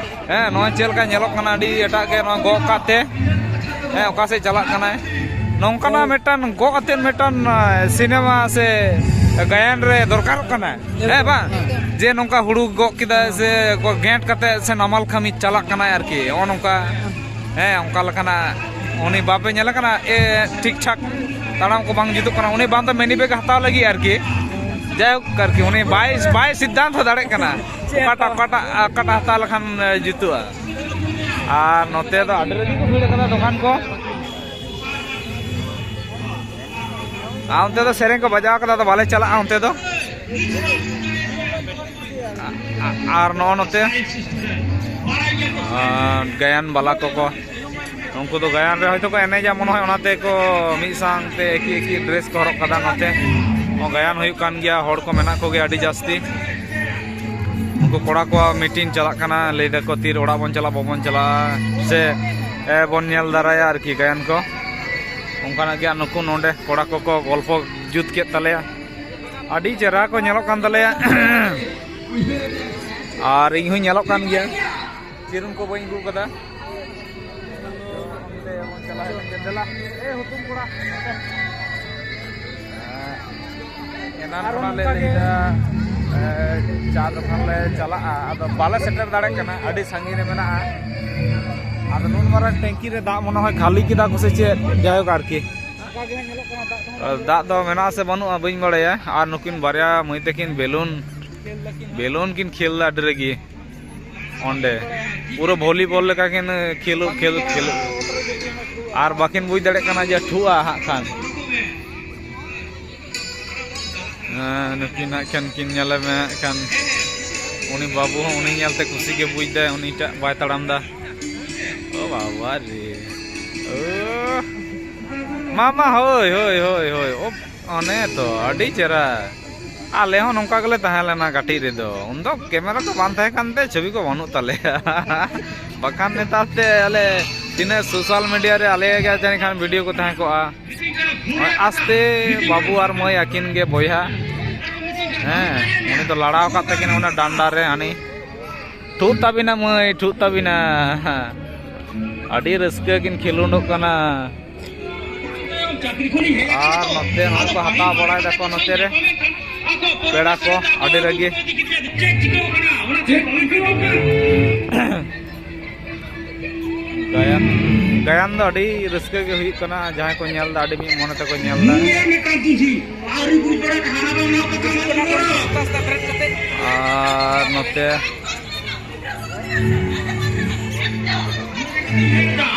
ᱦᱮᱸ, ᱱᱚᱜᱼᱚᱭ ᱪᱮᱫ ᱞᱮᱠᱟ ᱧᱮᱞᱚᱜ ᱠᱟᱱᱟ, ᱟᱹᱰᱤ ᱮᱴᱟᱜ ᱜᱮ ᱱᱚᱣᱟ ᱜᱚᱜ ᱠᱟᱛᱮ, ᱦᱮᱸ, ᱚᱠᱟ ᱥᱮᱫ ᱪᱟᱞᱟᱜ ᱠᱟᱱᱟᱭ᱾ ᱱᱚᱝᱠᱟᱱᱟᱜ ᱦᱳᱭ᱾ ᱢᱤᱫᱴᱟᱝ ᱜᱚᱜ ᱟᱛᱮᱫ ᱢᱤᱫᱴᱟᱝ, ᱮ, ᱥᱤᱱᱮᱢᱟ ᱥᱮ ᱜᱟᱭᱟᱱ ᱨᱮ ᱫᱚᱨᱠᱟᱨᱚᱜ ᱠᱟᱱᱟ, ᱦᱮᱸ ᱵᱟᱝ? ᱦᱮᱸ᱾ ᱡᱮ ᱱᱚᱝᱠᱟ ᱦᱩᱲᱩ ᱜᱚᱜ ᱠᱮᱫᱟᱭ ᱥᱮ ᱜᱮᱸᱴ ᱠᱟᱛᱮ ᱥᱮ ᱱᱟᱢᱟᱞ ᱠᱟᱹᱢᱤ ᱪᱟᱞᱟᱜ ᱠᱟᱱᱟᱭ ᱟᱨᱠᱤ, ᱱᱚᱜᱼᱚ ᱱᱚᱝᱠᱟ᱾ ᱦᱮᱸ, ᱚᱱᱠᱟ ᱞᱮᱠᱟᱱᱟᱜ ᱩᱱᱤ ᱵᱟᱯᱮ ᱧᱮᱞᱮ ᱠᱟᱱᱟ, ᱮ, ᱴᱷᱤᱠ ᱴᱷᱟᱠ ᱛᱟᱲᱟᱢ ᱠᱚ ᱵᱟᱝ ᱡᱩᱛᱩᱜ ᱠᱟᱱᱟ᱾ ᱩᱱᱤ ᱵᱟᱝ ᱫᱚ ᱢᱮᱱᱤ ᱵᱮᱜᱽ ᱦᱟᱛᱟᱣ ᱞᱟᱹᱜᱤᱫ ᱟᱨᱠᱤ, ᱡᱟᱭᱦᱳᱠ ᱟᱨᱠᱤ, ᱩᱱᱤ ᱵᱟᱭ, ᱵᱟᱭ ᱥᱤᱫᱽᱫᱷᱟᱱᱛᱚ ᱫᱟᱲᱮᱜ ᱠᱟᱱᱟ᱾ ᱪᱮᱫ ᱚᱠᱟᱴᱟᱜ, ᱦᱟᱛᱟᱣ? ᱚᱠᱟᱴᱟᱜ, ᱚᱠᱟᱴᱟᱜ ᱦᱟᱛᱟᱣ ᱞᱮᱠᱷᱟᱱ, ᱮ, ᱡᱩᱛᱩᱜᱼᱟ? ᱟᱨ ᱱᱚᱛᱮ ᱫᱚ ᱟᱹᱰᱤ ᱨᱟᱹᱜᱤ ᱠᱚ ᱵᱷᱤᱲ ᱠᱟᱱᱟ ᱫᱚᱠᱟᱱ ᱠᱚ᱾ ᱟᱨ ᱚᱱᱛᱮ ᱫᱚ ᱥᱮᱨᱮᱧ ᱠᱚ ᱵᱟᱡᱟᱣ ᱠᱟᱫᱟ, ᱟᱫᱚ ᱵᱟᱞᱮ ᱪᱟᱞᱟᱜᱼᱟ ᱚᱱᱛᱮ ᱫᱚ᱾ ᱟ-, ᱟ-, ᱟᱨ ᱱᱚᱜᱼᱚ ᱱᱚᱛᱮ, ᱟ, ᱜᱟᱭᱟᱱ ᱵᱟᱞᱟ ᱠᱚᱠᱚ ᱩᱱᱠᱩ ᱫᱚ ᱜᱟᱭᱟᱱ ᱨᱮ ᱦᱚᱭᱛᱳ ᱠᱚ ᱮᱱᱮᱡᱟ ᱢᱚᱱᱮ ᱦᱚᱭ, ᱚᱱᱟᱛᱮ ᱠᱚ ᱢᱤᱫ ᱥᱟᱶᱛᱮ ᱮᱠᱤ ᱮᱠᱤ ᱰᱨᱮᱥ ᱠᱚ ᱦᱚᱨᱚᱜ ᱠᱟᱫᱟ᱾ ᱱᱚᱛᱮ ᱦᱚᱸ ᱜᱟᱭᱟᱱ ᱦᱩᱭᱩᱜ ᱠᱟᱱ ᱜᱮᱭᱟ, ᱦᱚᱲ ᱠᱚ ᱢᱮᱱᱟᱜ ᱠᱚᱜᱮᱭᱟ ᱟᱹᱰᱤ ᱡᱟᱹᱥᱛᱤ᱾ ᱩᱱᱠᱩ ᱠᱚᱲᱟ ᱠᱚᱣᱟᱜ ᱢᱤᱴᱤᱝ ᱪᱟᱞᱟᱜ ᱠᱟᱱᱟ, ᱞᱟᱹᱭ ᱫᱟᱠᱚ ᱛᱤᱨ ᱚᱲᱟᱜ ᱵᱚᱱ ᱪᱟᱞᱟᱜᱼᱟ, ᱵᱟᱵᱚᱱ ᱪᱟᱞᱟᱜᱼᱟ, ᱥᱮ ᱮ, ᱵᱚᱱ ᱧᱮᱞ ᱫᱟᱨᱟᱭᱟ ᱟᱨᱠᱤ ᱜᱟᱭᱟᱱ ᱠᱚ᱾ ᱚᱱᱠᱟᱱᱟᱜ ᱜᱮ ᱟᱨ ᱱᱩᱠᱩ ᱱᱚᱰᱮ ᱠᱚᱲᱟ ᱠᱚᱠᱚ ᱜᱚᱞᱯᱚ ᱡᱩᱛ ᱠᱮᱫ ᱛᱟᱞᱮᱭᱟ, ᱟᱹᱰᱤ ᱪᱮᱦᱨᱟ ᱠᱚ ᱧᱮᱞᱚᱜ ᱠᱟᱱ ᱛᱟᱞᱮᱭᱟ᱾ ᱟᱨ ᱤᱧ ᱦᱚᱸᱧ ᱧᱮᱞᱚᱜ ᱠᱟᱱ ᱜᱮᱭᱟ, ᱪᱤᱨᱩᱱ ᱠᱚ ᱵᱟᱹᱧ ᱟᱹᱜᱩ ᱠᱟᱫᱟ᱾ ᱚᱱᱛᱮ ᱵᱚᱱ ᱪᱟᱞᱟᱣ ᱞᱮᱱ ᱜᱮ᱾ ᱫᱮᱞᱟ, ᱮ ᱦᱩᱛᱩᱢ ᱠᱚᱲᱟ, ᱱᱚᱛᱮ᱾ ᱮᱱᱟᱱ ᱟᱨ ᱠᱷᱚᱱᱟᱜ ᱞᱮ ᱚᱱᱠᱟ ᱜᱮ ᱞᱟᱹᱭᱫᱟ, ᱮ, ᱪᱟ ᱫᱚᱠᱟᱱ ᱞᱮ ᱪᱟᱞᱟᱜᱼᱟ, ᱟᱫᱚ ᱵᱟᱞᱮ ᱥᱮᱴᱮᱨ ᱫᱟᱲᱮᱭᱟᱜ ᱠᱟᱱᱟ, ᱟᱹᱰᱤ ᱥᱟᱺᱜᱤᱧ ᱨᱮ ᱢᱮᱱᱟᱜᱼᱟ᱾ ᱟᱫᱚ ᱱᱩᱱ ᱢᱟᱨᱟᱝ ᱴᱮᱝᱠᱤ ᱨᱮ ᱫᱟᱜ ᱢᱚᱱᱮ ᱦᱚᱭ ᱠᱷᱟᱹᱞᱤ ᱠᱮᱫᱟ ᱠᱚ ᱥᱮ ᱪᱮᱫ, ᱡᱟᱭᱦᱳᱠ ᱟᱨᱠᱤ᱾ ᱚᱱᱠᱟ ᱜᱮ ᱦᱟᱸᱜ ᱧᱮᱞᱚᱜ ᱠᱟᱱᱟ, ᱫᱟᱜ ᱠᱚᱦᱚᱸ ᱫᱟᱜ ᱫᱚ ᱢᱮᱱᱟᱜᱼᱟ ᱥᱮ ᱵᱟᱹᱱᱩᱜᱼᱟ ᱵᱟᱹᱧ ᱵᱟᱲᱟᱭᱟ᱾ ᱟᱨ ᱱᱩᱠᱤᱱ ᱵᱟᱨᱭᱟ ᱢᱟᱹᱭ ᱛᱟᱹᱠᱤᱱ ᱵᱮᱞᱩᱱ, ᱠᱷᱮᱞ ᱫᱟᱠᱤᱱ ᱦᱟᱸᱜ᱾ ᱵᱮᱞᱩᱱ ᱠᱤᱱ ᱠᱷᱮᱞ ᱫᱟ ᱟᱹᱰᱤ ᱨᱟᱹᱜᱤ᱾ ᱚᱸᱰᱮ ᱯᱩᱨᱟᱹ ᱵᱷᱚᱞᱤᱵᱚᱞ ᱞᱮᱠᱟ ᱠᱤᱱ ᱠᱷᱮᱞᱳᱜ, ᱠᱷᱮᱞ, ᱠᱷᱮᱞᱳᱜ᱾ ᱟᱨ ᱵᱟᱹᱠᱤᱱ ᱵᱩᱡᱽ ᱫᱟᱲᱮᱭᱟᱜ ᱠᱟᱱᱟ ᱡᱮ ᱴᱷᱩᱜᱼᱟ ᱦᱟᱸᱜ ᱠᱷᱟᱱ᱾ ᱦᱮᱸ, ᱱᱩᱠᱤᱱ ᱦᱟᱸᱜ ᱠᱷᱟᱱ ᱠᱤᱱ ᱧᱮᱞᱮ ᱢᱮ ᱦᱟᱸᱜ ᱠᱷᱟᱱ, ᱩᱱᱤ ᱵᱟᱹᱵᱩ ᱦᱚᱸ ᱩᱱᱤ ᱧᱮᱞᱛᱮ ᱠᱩᱥᱤ ᱜᱮ ᱵᱩᱡᱽ ᱫᱟᱭ, ᱩᱱᱤᱴᱟᱜ ᱵᱟᱭ ᱛᱟᱲᱟᱢ ᱫᱟ᱾ ᱳ ᱵᱟᱵᱟ ᱨᱮ, ᱳ ᱢᱟᱢᱟ, ᱦᱳᱭ, ᱦᱳᱭ, ᱦᱳᱭ, ᱦᱳᱭ, ᱳ, ᱚᱱᱮ ᱛᱚ, ᱟᱹᱰᱤ ᱪᱮᱦᱨᱟ᱾ ᱟᱞᱮ ᱦᱚᱸ ᱱᱚᱝᱠᱟ ᱜᱮᱞᱮ ᱛᱟᱦᱮᱸ ᱞᱮᱱᱟ ᱠᱟᱹᱴᱤᱡ ᱨᱮᱫᱚ, ᱩᱱᱫᱚ ᱠᱮᱢᱮᱨᱟ ᱠᱚ ᱵᱟᱝ ᱛᱟᱦᱮᱸ ᱠᱟᱱᱛᱮ ᱪᱷᱚᱵᱤ ᱠᱚ ᱵᱟᱹᱱᱩᱜ ᱛᱟᱞᱮᱭᱟ᱾ ᱵᱟᱠᱷᱟᱱ ᱱᱮᱛᱟᱨ ᱛᱮ ᱟᱞᱮ ᱛᱤᱱᱟᱹᱜ ᱥᱳᱥᱟᱞ ᱢᱤᱰᱤᱭᱟ ᱨᱮ ᱟᱞᱮ ᱜᱮ ᱡᱟᱹᱱᱤᱡ ᱠᱷᱟᱱ ᱵᱷᱤᱰᱤᱭᱳ ᱠᱚ ᱛᱟᱦᱮᱸ ᱠᱚᱜᱼᱟ᱾ ᱱᱚᱜᱼᱚᱭ ᱟᱥᱛᱮ ᱵᱟᱹᱵᱩ ᱟᱨ ᱢᱟᱹᱭ ᱟᱹᱠᱤᱱ ᱜᱮ ᱵᱚᱭᱦᱟ᱾ ᱦᱮᱸ, ᱩᱱᱤ ᱫᱚ ᱞᱟᱲᱟᱣ ᱟᱠᱟᱫ ᱛᱟᱹᱠᱤᱱᱟ ᱚᱱᱟ ᱰᱟᱱᱰᱟ ᱨᱮ ᱦᱟᱹᱱᱤ᱾ ᱴᱷᱩᱜ ᱛᱟᱹᱵᱤᱱᱟ ᱢᱟᱹᱭ, ᱴᱷᱩᱜ ᱛᱟᱹᱵᱤᱱᱟ᱾ ᱟᱹᱰᱤ ᱨᱟᱹᱥᱠᱟᱹ ᱠᱤᱱ ᱠᱷᱮᱞᱳᱰᱚᱜ ᱠᱟᱱᱟ᱾ ᱟᱨ ᱱᱚᱛᱮ ᱱᱚᱜᱼᱚᱭ ᱠᱚ ᱦᱟᱛᱟᱣ ᱵᱟᱲᱟᱭ ᱫᱟᱠᱚ ᱱᱚᱛᱮ ᱨᱮ ᱯᱮᱲᱟ ᱠᱚ ᱟᱹᱰᱤ ᱨᱟᱹᱜᱤ᱾ ᱜᱟᱭᱟᱱ, ᱜᱟᱭᱟᱱ ᱫᱚ ᱟᱹᱰᱤ ᱨᱟᱹᱥᱠᱟᱹ ᱜᱮ ᱦᱩᱭᱩᱜ ᱠᱟᱱᱟ, ᱡᱟᱦᱟᱸᱭ ᱠᱚ ᱧᱮᱞ ᱮᱫᱟ ᱟᱹᱰᱤ ᱢᱤᱫ ᱢᱚᱱᱮ ᱛᱮᱠᱚ ᱧᱮᱞ ᱮᱫᱟ᱾ ᱟᱨ ᱱᱚᱛᱮ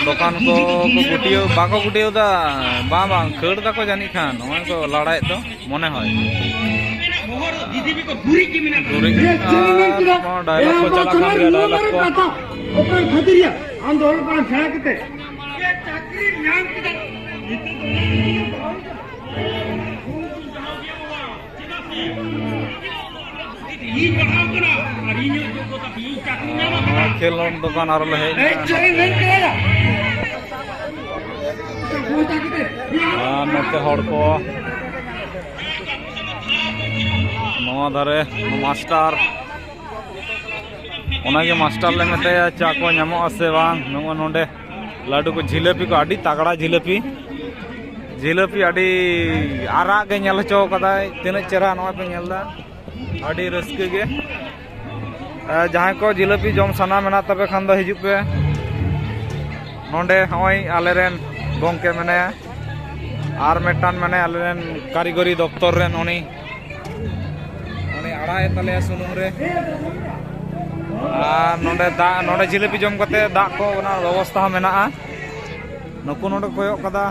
ᱫᱚᱠᱟᱱ ᱠᱚ ᱠᱚ ᱜᱩᱴᱭᱟᱹᱣ, ᱵᱟᱠᱚ ᱜᱩᱴᱭᱟᱹᱣ ᱮᱫᱟ, ᱵᱟᱝ, ᱵᱟᱝ, ᱠᱷᱟᱹᱲ ᱫᱟᱠᱚ ᱡᱟᱹᱱᱤᱡ ᱠᱷᱟᱱ, ᱱᱚᱜᱼᱚᱭ ᱠᱚ ᱞᱟᱲᱟᱭᱮᱫ ᱫᱚ, ᱢᱚᱱᱮ ᱦᱚᱭ᱾ ᱜᱩᱨᱤᱡ, ᱟᱨ ᱱᱚᱣᱟ dialogue ᱠᱚ ᱪᱟᱞᱟᱜ ᱠᱟᱱ ᱜᱮᱭᱟ, dialogue ᱠᱚ᱾ ᱚᱠᱚᱭ ᱠᱷᱟᱹᱛᱤᱨᱤᱭᱟ? ᱟᱢ ᱫᱚ ᱚᱞᱚᱜ ᱯᱟᱲᱦᱟᱜ ᱥᱮᱬᱟ ᱠᱟᱛᱮ ᱠᱷᱮᱞᱳᱰ ᱫᱚᱠᱟᱱ ᱟᱨᱚ ᱞᱮ ᱦᱮᱡ ᱮᱱᱟ᱾ ᱟᱨ ᱱᱚᱛᱮ ᱦᱚᱲ ᱠᱚ, ᱱᱚᱣᱟ ᱫᱷᱟᱨᱮ ᱢᱟᱥᱴᱟᱨ, ᱚᱱᱟᱜᱮ ᱢᱟᱥᱴᱟᱨ ᱞᱮ ᱢᱮᱛᱟᱭᱟ, ᱪᱟ ᱠᱚ ᱧᱟᱢᱚᱜᱼᱟ ᱥᱮ ᱵᱟᱝ? ᱱᱚᱜᱼᱚ ᱱᱚᱰᱮ ᱞᱟᱹᱰᱩ ᱠᱚ, ᱡᱷᱤᱞᱟᱹᱯᱤ ᱠᱚ, ᱟᱹᱰᱤ ᱛᱟᱜᱲᱟ ᱡᱷᱤᱞᱟᱹᱯᱤ᱾ ᱡᱷᱤᱞᱟᱹᱯᱤ ᱟᱹᱰᱤ ᱟᱨᱟᱜ ᱜᱮ ᱧᱮᱞ ᱦᱚᱪᱚ ᱠᱟᱫᱟᱭ, ᱛᱤᱱᱟᱹᱜ ᱪᱮᱦᱨᱟ ᱱᱚᱜᱼᱚᱭ ᱯᱮ ᱧᱮᱞ ᱮᱫᱟ, ᱟᱹᱰᱤ ᱨᱟᱹᱥᱠᱟᱹ ᱜᱮ᱾ ᱮ, ᱡᱟᱦᱟᱸᱭ ᱠᱚ ᱡᱷᱤᱞᱟᱹᱯᱤ ᱡᱚᱢ ᱥᱟᱱᱟ ᱢᱮᱱᱟᱜ ᱛᱟᱯᱮ ᱠᱷᱟᱱ ᱫᱚ ᱦᱤᱡᱩᱜ ᱯᱮ ᱱᱚᱰᱮ᱾ ᱱᱚᱜᱼᱚᱭ ᱟᱞᱮᱨᱮᱱ ᱜᱚᱢᱠᱮ ᱢᱮᱱᱟᱭᱟ, ᱟᱨ ᱢᱤᱫᱴᱟᱝ ᱢᱮᱱᱟᱭᱟ ᱟᱞᱮᱨᱮᱱ ᱠᱟᱹᱨᱤᱜᱚᱨᱤ ᱫᱚᱯᱛᱚᱨ ᱨᱮᱱ, ᱩᱱᱤ, ᱩᱱᱤ ᱟᱲᱟᱜ ᱮᱫ ᱛᱟᱞᱮᱭᱟ ᱥᱩᱱᱩᱢ ᱨᱮ᱾ ᱟᱨ ᱱᱚᱰᱮ ᱫᱟᱜ, ᱱᱚᱰᱮ ᱡᱷᱤᱞᱟᱹᱯᱤ ᱡᱚᱢ ᱠᱟᱛᱮ ᱫᱟᱜ ᱠᱚ, ᱚᱱᱟ ᱵᱮᱵᱚᱥᱛᱷᱟ ᱦᱚᱸ ᱢᱮᱱᱟᱜᱼᱟ᱾ ᱱᱩᱠᱩ ᱱᱚᱰᱮ ᱠᱚᱭᱚᱜ ᱠᱟᱫᱟ᱾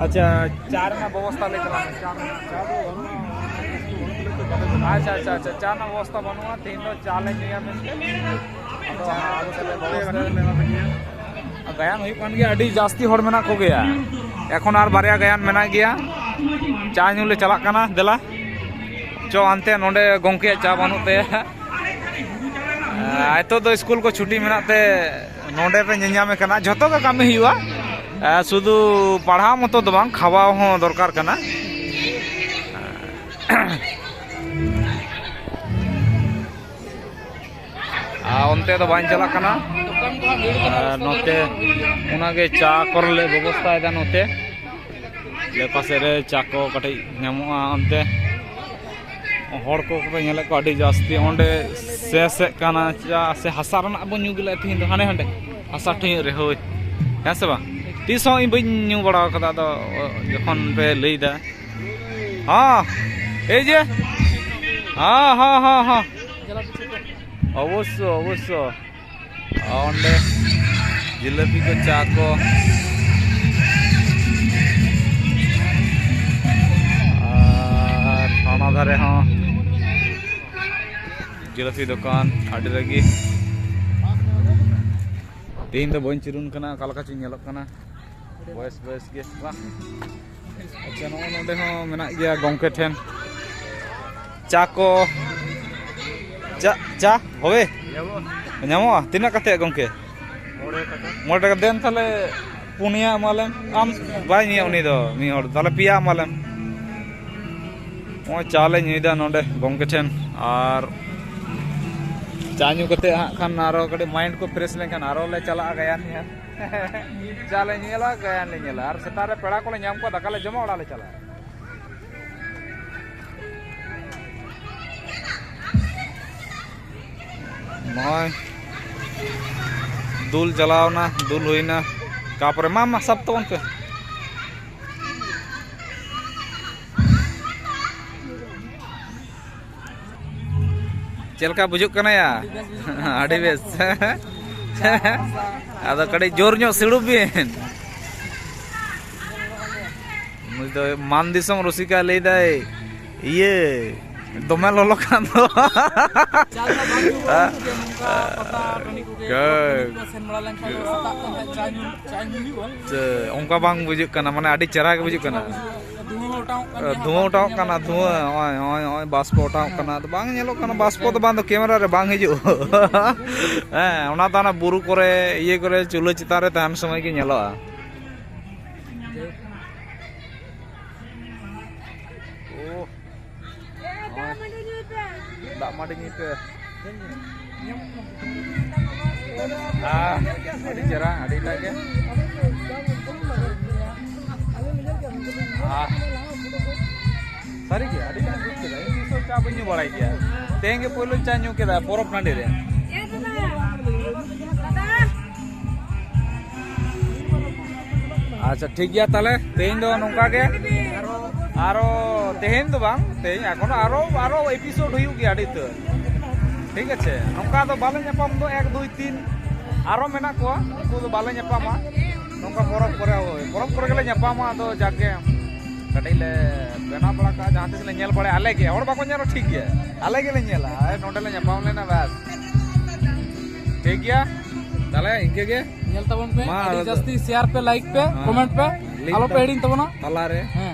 ᱟᱪᱪᱷᱟ, ᱪᱟ ᱨᱮᱱᱟᱜ ᱵᱮᱵᱚᱥᱛᱷᱟ ᱞᱟᱹᱭ ᱛᱟᱞᱟᱝ ᱢᱮ᱾ ᱪᱟ ᱨᱮᱱᱟᱜ, ᱪᱟ ᱫᱚ ᱵᱟᱹᱱᱩᱜᱼᱟ᱾ ᱟᱪᱪᱷᱟ, ᱟᱪᱪᱷᱟ, ᱟᱪᱪᱷᱟ, ᱪᱟ ᱨᱮᱱᱟᱜ ᱵᱮᱵᱚᱥᱛᱷᱟ ᱵᱟᱹᱱᱩᱜᱼᱟ᱾ ᱛᱮᱦᱮᱧ ᱫᱚ ᱪᱟ ᱞᱮ ᱧᱩᱭᱟ ᱢᱮᱱᱛᱮ᱾ ᱟᱫᱚ ᱦᱟᱸᱜ ᱟᱹᱜᱩ ᱠᱟᱛᱮ ᱵᱮᱵᱚᱥᱛᱷᱟ᱾ ᱜᱟᱭᱟᱱ ᱦᱩᱭᱩᱜ ᱠᱟᱱ ᱜᱮᱭᱟ, ᱟᱹᱰᱤ ᱡᱟᱹᱥᱛᱤ ᱦᱚᱲ ᱢᱮᱱᱟᱜ ᱠᱚᱜᱮᱭᱟ᱾ ᱮᱠᱷᱚᱱ ᱟᱨ ᱵᱟᱨᱭᱟ ᱜᱟᱭᱟᱱ ᱢᱮᱱᱟᱜ ᱜᱮᱭᱟ᱾ ᱪᱟ ᱧᱩ ᱞᱮ ᱪᱟᱞᱟᱜ ᱠᱟᱱᱟ, ᱫᱮᱞᱟ᱾ ᱪᱚ ᱦᱟᱱᱛᱮ, ᱱᱚᱰᱮ ᱜᱚᱢᱠᱮᱭᱟᱜ ᱪᱟ ᱵᱟᱹᱱᱩᱜ ᱛᱟᱭᱟ᱾ ᱟᱨ ᱱᱤᱛᱚᱜ ᱫᱚ ᱥᱠᱩᱞ ᱠᱚ ᱪᱷᱩᱴᱤ ᱢᱮᱱᱟᱜ ᱛᱮ ᱱᱚᱰᱮ ᱯᱮ ᱧᱮᱧᱟᱢᱮ ᱠᱟᱱᱟ᱾ ᱡᱷᱚᱛᱚ ᱜᱮ ᱠᱟᱹᱢᱤ ᱦᱩᱭᱩᱜᱼᱟ, ᱟᱨ ᱥᱩᱫᱷᱩ ᱯᱟᱲᱦᱟᱣ ᱢᱚᱛᱚ ᱫᱚ ᱵᱟᱝ, ᱠᱷᱟᱣᱟᱣ ᱦᱚᱸ ᱫᱚᱨᱠᱟᱨ ᱠᱟᱱᱟ᱾ ᱟᱨ ᱚᱱᱛᱮ ᱫᱚ ᱵᱟᱹᱧ ᱪᱟᱞᱟᱜ ᱠᱟᱱᱟ᱾ ᱟᱨ ᱱᱚᱛᱮ ᱚᱱᱟᱜᱮ ᱪᱟ ᱠᱚᱨᱮ ᱞᱮ ᱵᱮᱵᱚᱥᱛᱷᱟᱭᱮᱫᱟ᱾ ᱱᱚᱛᱮ ᱞᱮ ᱯᱟᱥᱮ ᱨᱮ ᱪᱟ ᱠᱚ ᱠᱟᱹᱴᱤᱡ ᱧᱟᱢᱚᱜᱼᱟ ᱚᱱᱛᱮ᱾ ᱦᱚᱲ ᱠᱚ ᱠᱚᱯᱮ ᱧᱮᱞᱮᱫ ᱠᱚᱣᱟ ᱟᱹᱰᱤ ᱡᱟᱹᱥᱛᱤ᱾ ᱚᱸᱰᱮ ᱥᱮᱥᱮᱜ ᱠᱟᱱᱟ ᱪᱟ, ᱥᱮ ᱦᱟᱥᱟ ᱨᱮᱱᱟᱜ ᱵᱚᱱ ᱧᱩ ᱜᱮᱞᱟ ᱛᱮᱦᱮᱧ ᱫᱚ, ᱦᱟᱸᱰᱮ ᱦᱟᱸᱰᱮ ᱦᱟᱥᱟ ᱴᱷᱮᱡ ᱨᱮ, ᱦᱳᱭ, ᱦᱮᱸ ᱥᱮ ᱵᱟᱝ? ᱛᱤᱥ ᱦᱚᱸ ᱤᱧ ᱵᱟᱹᱧ ᱧᱩ ᱵᱟᱲᱟ ᱟᱠᱟᱫᱟ, ᱟᱫᱚ ᱡᱚᱠᱷᱚᱱ ᱯᱮ ᱞᱟᱹᱭᱫᱟ, ᱦᱚᱸ, ᱮᱭ ᱡᱮ, ᱦᱚᱸ, ᱦᱚᱸ, ᱦᱚᱸ, ᱦᱚᱸ, ᱚᱵᱚᱥᱥᱚ, ᱚᱵᱚᱥᱥᱚ᱾ ᱚᱸᱰᱮ ᱡᱤᱞᱟᱹᱯᱤ ᱠᱚ, ᱪᱟ ᱠᱚ, ᱟᱨ ᱚᱱᱟ ᱫᱷᱟᱨᱮ ᱦᱚᱸ ᱡᱤᱞᱟᱹᱯᱤ ᱫᱚᱠᱟᱱ ᱟᱹᱰᱤ ᱨᱟᱹᱜᱤ᱾ ᱛᱮᱦᱮᱧ ᱫᱚ ᱵᱟᱹᱧ ᱪᱤᱨᱩᱱ ᱠᱟᱱᱟ, ᱚᱠᱟ ᱞᱮᱠᱟ ᱪᱚᱧ ᱧᱮᱞᱚᱜ ᱠᱟᱱᱟ᱾ ᱵᱚᱭᱮᱥ ᱵᱚᱭᱮᱥ ᱜᱮ ᱵᱟᱝ? ᱟᱪᱪᱷᱟ, ᱱᱚᱜᱼᱚ ᱱᱚᱰᱮ ᱦᱚᱸ ᱢᱮᱱᱟᱜ ᱜᱮᱭᱟ ᱜᱚᱢᱠᱮ ᱴᱷᱮᱱ᱾ ᱪᱟ ᱠᱚ, ᱪᱟ, ᱪᱟ ᱦᱳᱭ? ᱧᱟᱢᱚᱜᱼᱟ᱾ ᱛᱤᱱᱟᱹᱜ ᱠᱟᱛᱮ ᱜᱚᱢᱠᱮ? ᱢᱚᱬᱮ ᱴᱟᱠᱟ᱾ ᱢᱚᱬᱮ ᱴᱟᱠᱟ᱾ ᱫᱮᱱ ᱛᱟᱦᱞᱮ ᱯᱩᱱᱭᱟ ᱮᱢᱟᱞᱮᱢ᱾ ᱟᱢ ᱵᱟᱭ ᱧᱩᱭᱟ ᱩᱱᱤ ᱫᱚ ᱢᱤᱫ ᱦᱚᱲ, ᱛᱟᱦᱞᱮ ᱯᱮᱭᱟ ᱮᱢᱟᱞᱮᱢ᱾ ᱱᱚᱜᱼᱚᱭ ᱪᱟ ᱞᱮ ᱧᱩᱭᱮᱫᱟ ᱱᱚᱰᱮ ᱜᱚᱢᱠᱮ ᱴᱷᱮᱱ, ᱟᱨ ᱪᱟ ᱧᱩ ᱠᱟᱛᱮ ᱦᱟᱸᱜ ᱠᱷᱟᱱ ᱟᱨᱚ ᱠᱟᱹᱴᱤᱡ mind ᱠᱚ fresh ᱞᱮᱱᱠᱷᱟᱱ ᱟᱨᱚ ᱞᱮ ᱪᱟᱞᱟᱜᱼᱟ ᱜᱟᱭᱟᱱ ᱧᱮᱞ᱾ ᱪᱟ ᱞᱮ ᱧᱮᱞᱟ, ᱜᱟᱭᱟᱱ ᱞᱮ ᱧᱮᱞᱟ, ᱟᱨ ᱥᱮᱛᱟᱜ ᱨᱮ ᱯᱮᱲᱟ ᱠᱚᱞᱮ ᱧᱟᱢ ᱠᱚᱣᱟ, ᱫᱟᱠᱟ ᱞᱮ ᱡᱚᱢᱟ, ᱚᱲᱟᱜ ᱞᱮ ᱪᱟᱞᱟᱜᱼᱟ᱾ ᱱᱚᱜᱼᱚᱭ ᱫᱩᱞ ᱪᱟᱞᱟᱣᱱᱟ, ᱫᱩᱞ ᱦᱩᱭᱱᱟ᱾ ᱛᱟᱯᱚᱨᱮ ᱢᱟ, ᱢᱟ ᱥᱟᱵ ᱛᱟᱵᱚᱱ ᱯᱮ᱾ ᱪᱮᱫ ᱞᱮᱠᱟ ᱵᱩᱡᱩᱜ ᱠᱟᱱᱟ ᱭᱟ? ᱟᱹᱰᱤ ᱵᱮᱥ᱾ ᱟᱫᱚ ᱠᱟᱹᱴᱤᱡ ᱡᱳᱨ ᱧᱚᱜ ᱥᱤᱲᱩᱵ ᱵᱤᱱ᱾ ᱱᱩᱭ ᱫᱚ ᱢᱟᱱ ᱫᱤᱥᱚᱢ ᱨᱩᱥᱤᱠᱟ ᱞᱟᱹᱭ ᱫᱟᱭ, ᱤᱭᱟᱹ, ᱫᱚᱢᱮ ᱞᱚᱞᱚ ᱠᱟᱱ ᱫᱚ᱾ ᱪᱟ ᱫᱚ ᱵᱟᱝ ᱧᱩ ᱵᱟᱲᱟ ᱦᱩᱭᱩᱜ ᱜᱮᱭᱟ, ᱱᱚᱝᱠᱟ ᱯᱟᱛᱟ ᱴᱟᱺᱰᱤ ᱠᱚᱜᱮ, ᱦᱮᱸ᱾ ᱯᱚᱨᱚᱵᱽ ᱯᱟᱹᱱᱟᱹᱭ ᱠᱚ ᱥᱮᱱ ᱵᱟᱲᱟ ᱞᱮᱱᱠᱷᱟᱱ ᱫᱚ ᱥᱮᱛᱟᱜ ᱠᱷᱚᱱ ᱦᱟᱸᱜ ᱪᱟ ᱧᱩ, ᱪᱟ ᱧᱩ ᱦᱩᱭᱩᱜᱼᱟ᱾ ᱪᱮ, ᱚᱱᱠᱟ ᱵᱟᱝ ᱵᱩᱡᱩᱜ ᱠᱟᱱᱟ, ᱢᱟᱱᱮ ᱟᱹᱰᱤ ᱪᱮᱦᱨᱟ ᱜᱮ ᱵᱩᱡᱩᱜ ᱠᱟᱱᱟ᱾ ᱫᱷᱩᱶᱟᱹ ᱚᱴᱟᱝᱚᱜ ᱠᱟᱱ ᱜᱮᱭᱟ, ᱫᱷᱩᱶᱟᱹ ᱚᱴᱟᱝᱚᱜ ᱠᱟᱱᱟ, ᱫᱷᱩᱶᱟᱹ, ᱱᱚᱜᱼᱚᱭ, ᱱᱚᱜᱼᱚᱭ, ᱱᱚᱜᱼᱚᱭ ᱵᱟᱥᱯᱚ ᱚᱴᱟᱝᱚᱜ ᱠᱟᱱᱟ᱾ ᱟᱫᱚ ᱵᱟᱝ ᱧᱮᱞᱚᱜ ᱠᱟᱱᱟ, ᱵᱟᱥᱯᱚ ᱫᱚ ᱵᱟᱝ ᱫᱚ ᱠᱮᱢᱮᱨᱟ ᱨᱮ ᱵᱟᱝ ᱦᱤᱡᱩᱜ᱾ ᱦᱮᱸ, ᱚᱱᱟ ᱫᱚ ᱦᱟᱱᱟ ᱵᱩᱨᱩ ᱠᱚᱨᱮ, ᱤᱭᱟᱹ ᱠᱚᱨᱮ, ᱪᱩᱞᱦᱟᱹ ᱪᱮᱛᱟᱱ ᱨᱮ ᱛᱟᱦᱮᱱ ᱥᱚᱢᱚᱭ ᱜᱮ ᱧᱮᱞᱚᱜᱼᱟ᱾ ᱳ᱾ ᱫᱟᱜ ᱢᱟᱹᱰᱤ ᱧᱩᱭ ᱯᱮ᱾ ᱟᱦ, ᱟᱹᱰᱤ ᱪᱮᱦᱨᱟ, ᱟᱹᱰᱤ ᱮᱴᱟᱜ ᱜᱮ᱾ ᱟᱦ, ᱥᱟᱹᱨᱤ ᱜᱮ, ᱟᱹᱰᱤ ᱪᱮᱦᱨᱟ ᱵᱩᱡᱽ ᱠᱮᱫᱟ᱾ ᱤᱧ ᱛᱤᱥ ᱦᱚᱸ ᱪᱟ ᱵᱟᱹᱧ ᱧᱩ ᱵᱟᱲᱟᱭ ᱜᱮᱭᱟ, ᱛᱮᱦᱮᱧ ᱜᱮ ᱯᱳᱭᱞᱳ ᱪᱟ ᱧᱩ ᱠᱮᱫᱟ ᱯᱚᱨᱚᱵᱽ ᱴᱟᱺᱰᱤ ᱨᱮ᱾ ᱟᱪᱪᱷᱟ, ᱴᱷᱤᱠ ᱜᱮᱭᱟ, ᱛᱟᱦᱞᱮ ᱛᱮᱦᱮᱧ ᱫᱚ ᱱᱚᱝᱠᱟ ᱜᱮ᱾ ᱟᱨᱚ ᱛᱮᱦᱮᱧ ᱫᱚ ᱵᱟᱝ, ᱛᱮᱦᱮᱧ ᱮᱠᱷᱚᱱᱳ ᱟᱨᱚ, ᱟᱨᱚ episode ᱦᱩᱭᱩᱜ ᱜᱮᱭᱟ ᱟᱹᱰᱤ ᱩᱛᱟᱹᱨ᱾ ᱴᱷᱤᱠ ᱟᱪᱷᱮ, ᱱᱚᱝᱠᱟ ᱫᱚ ᱵᱟᱞᱮ ᱧᱟᱯᱟᱢ ᱫᱚ, ᱮᱠ, ᱫᱩᱭ, ᱛᱤᱱ ᱟᱨᱚ ᱢᱮᱱᱟᱜ ᱠᱚᱣᱟ, ᱩᱱᱠᱩ ᱫᱚ ᱵᱟᱞᱮ ᱧᱟᱯᱟᱢᱟ᱾ ᱱᱚᱝᱠᱟ ᱯᱚᱨᱚᱵᱽ ᱠᱚᱨᱮ, ᱦᱳᱭ, ᱯᱚᱨᱚᱵᱽ ᱠᱚᱨᱮ ᱜᱮᱞᱮ ᱧᱟᱯᱟᱢᱟ᱾ ᱟᱫᱚ ᱡᱟᱠ ᱜᱮ, ᱠᱟᱹᱴᱤᱡ ᱞᱮ ᱵᱮᱱᱟᱣ ᱵᱟᱲᱟ ᱠᱟᱜᱼᱟ, ᱡᱟᱦᱟᱸ ᱛᱤᱥ ᱞᱮ ᱧᱮᱞ ᱵᱟᱲᱟᱭᱟ ᱟᱞᱮ ᱜᱮ, ᱦᱚᱲ ᱵᱟᱠᱚ ᱧᱮᱞ ᱨᱮᱦᱚᱸ ᱴᱷᱤᱠ ᱜᱮᱭᱟ, ᱟᱞᱮ ᱜᱮᱞᱮ ᱧᱮᱞᱟ᱾ ᱟᱨ ᱱᱚᱸᱰᱮ ᱞᱮ ᱧᱟᱯᱟᱢ ᱞᱮᱱᱟ, ᱵᱟᱥ, ᱴᱷᱤᱠ ᱜᱮᱭᱟ᱾ ᱛᱟᱦᱞᱮ ᱤᱱᱠᱟᱹ ᱜᱮ᱾ ᱧᱮᱞ ᱛᱟᱵᱚᱱ ᱯᱮ, ᱢᱟ, ᱟᱹᱰᱤ ᱟᱫᱚ- ᱡᱟᱹᱥᱛᱤ ᱥᱮᱭᱟᱨ ᱯᱮ, ᱞᱟᱭᱤᱠ ᱯᱮ, ᱦᱮᱸ᱾ ᱠᱚᱢᱮᱱᱴ ᱯᱮ, ᱞᱟᱭᱤᱠ ᱟᱞᱚ ᱯᱮ ᱯᱮ᱾ ᱦᱤᱲᱤᱧ ᱛᱟᱵᱚᱱᱟ᱾ ᱛᱟᱞᱟᱨᱮ᱾ ᱦᱮᱸ,